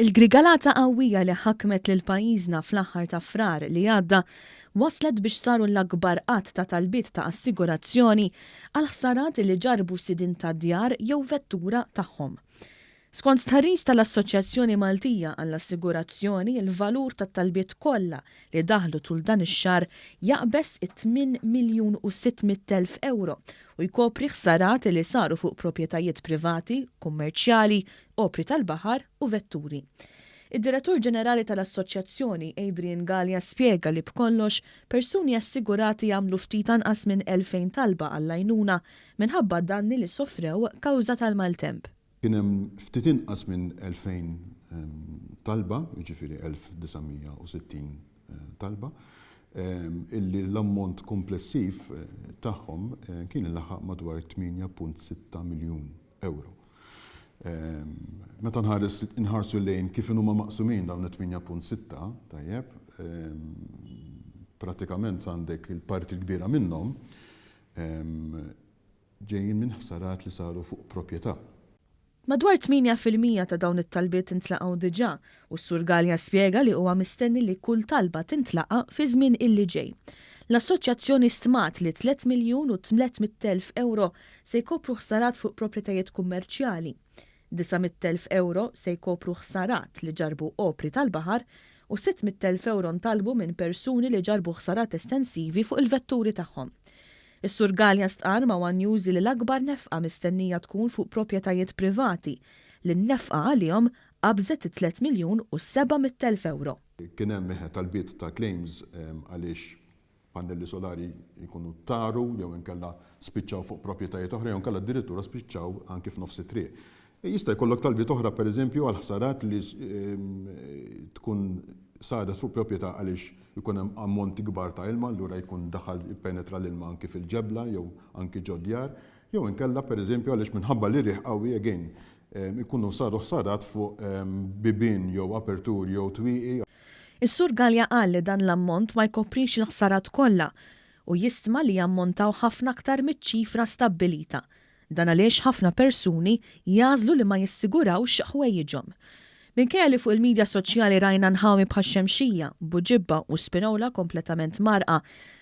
Il-grigalata qawwija li ħakmet lil pajjiżna fl-aħħar ta' Frar li għadda wasslet biex saru l-akbar għadd ta' talbiet ta' assigurazzjoni għal ħsarat li ġarrbu sidien ta' djar jew vettura tagħhom. Skont stħarriġ tal-Assoċjazzjoni Maltija għall-Assigurazzjoni l-valur tat-talbiet kollha li daħlu tul dan ix-xahar jaqbeż it-tmien miljun u 600,000 ewro u jkopri ħsarat li saru fuq proprjetajiet privati, kummerċjali, opri tal-baħar u vetturi. Id-Direttur Ġenerali tal-Assoċjazzjoni, Adrian Galea spjega li b'kollox, persuni assigurati għamlu ftit anqas minn 2,000 talba għall-għajnuna minħabba danni li sofrew kawża tal-maltemp. Kien hemm ftit inqas minn 2,000 talba, jiġifieri 1,960 talba, illi l-ammont komplessiv tagħhom kien ilaħħaq madwar 8.6 miljun ewro. Meta nħares inħarsu lejn kif inhuma maqsumin dawn it-8.6, tajjeb, pratikament għandek il-parti l-kbira minnhom ġejjin minn ħsarat li saru fuq proprjetà. Madwar 8% ta' dawn it-talbiet intlaqgħu diġà u s-Sur Galea spjega li huwa mistenni li kull talba tintlaqa' fi żmien illi ġej. L-assoċjazzjoni stmat li 3,300,000 ewro se jkopru ħsarat fuq proprjetajiet kummerċjali, 900,000 ewro se jkopru ħsarat li ġarrbu opri tal-baħar u 600,000 ewro ntalbu minn persuni li ġarrbu ħsarat estensivi fuq il-vetturi tagħhom. Is-Sur Galea stqarr ma' one News li l-akbar nefqa mistennija tkun fuq proprjetajiet privati li n-nefqa għalihom qabżet it-tliet miljun u 700,000 ewro. Kien hemm talbiet ta' claims għaliex pannelli solari jkunu taru jew inkella spiċċaw fuq proprjetajiet oħra jew inkella addirittura spiċċaw anki f'nofs it-triq. Jista' jkollok talbiet oħra pereżempju għal ħsarat li tkun saret fuq proprjetà għaliex ikun hemm ammonti kbar ta' ilma allura jkun daħal ippenetra l-ilma anki fil-ġebla jew anki ġo djar jew inkella pereżempju għaliex minħabba li riħ qawwi again ikunu saru ħsarat fuq bibien jew aperturi jew twieqi. Is-Sur Galea qal li dan l-ammont ma jkoprix il-ħsarat kollha u jistma li jammontaw ħafna aktar miċ-ċifra stabbilita. Dan għaliex ħafna persuni jagħżlu li ma jissigurawx ħwejjiġhom. Minkejja li fuq il-midja soċjali rajna nħawi bħax-Xemxija, Buġibba u Spinola kompletament mgħarrqa,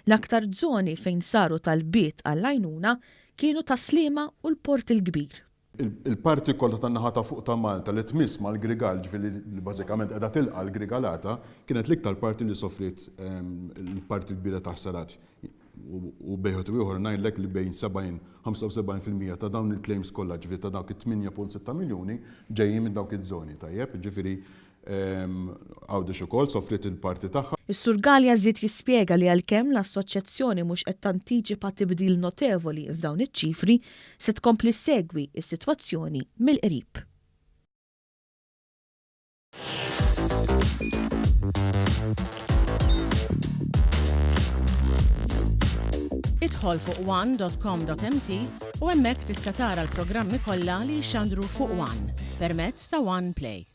l-aktar zoni fejn saru talbiet għall-għajnuna kienu Tas-Sliema u l-Port il-Kbir. Il-parti kollha tan-naħa ta' fuq ta' Malta li tmiss mal-Grigal, ġifieri li bażikament qiegħda tilqa' l-Grigalata, kienet l-iktar parti li sofriet l-parti l-kbira ta' ħsarat. U bejn wieħed u ieħor ngħidlek li bejn 70, 75% ta' dawn il-claims kollha, ġifieri ta' dawk it-8.6 miljuni, ġejjin minn dawk iż-żoni, tajjeb? Ġifieri Għawdex ukoll sofriet il-parti tagħha. Is-Sur Galea żied jispjega li għalkemm l-assoċjazzjoni mhux qed tantiċipa tibdil notevoli f'dawn iċ-ċifri, se tkompli ssegwi s-sitwazzjoni mill-qrib. Idħol fuq one.com.mt u hemmhekk tista' tara l-programmi kollha li jixxandru fuq One permezz ta' One Play.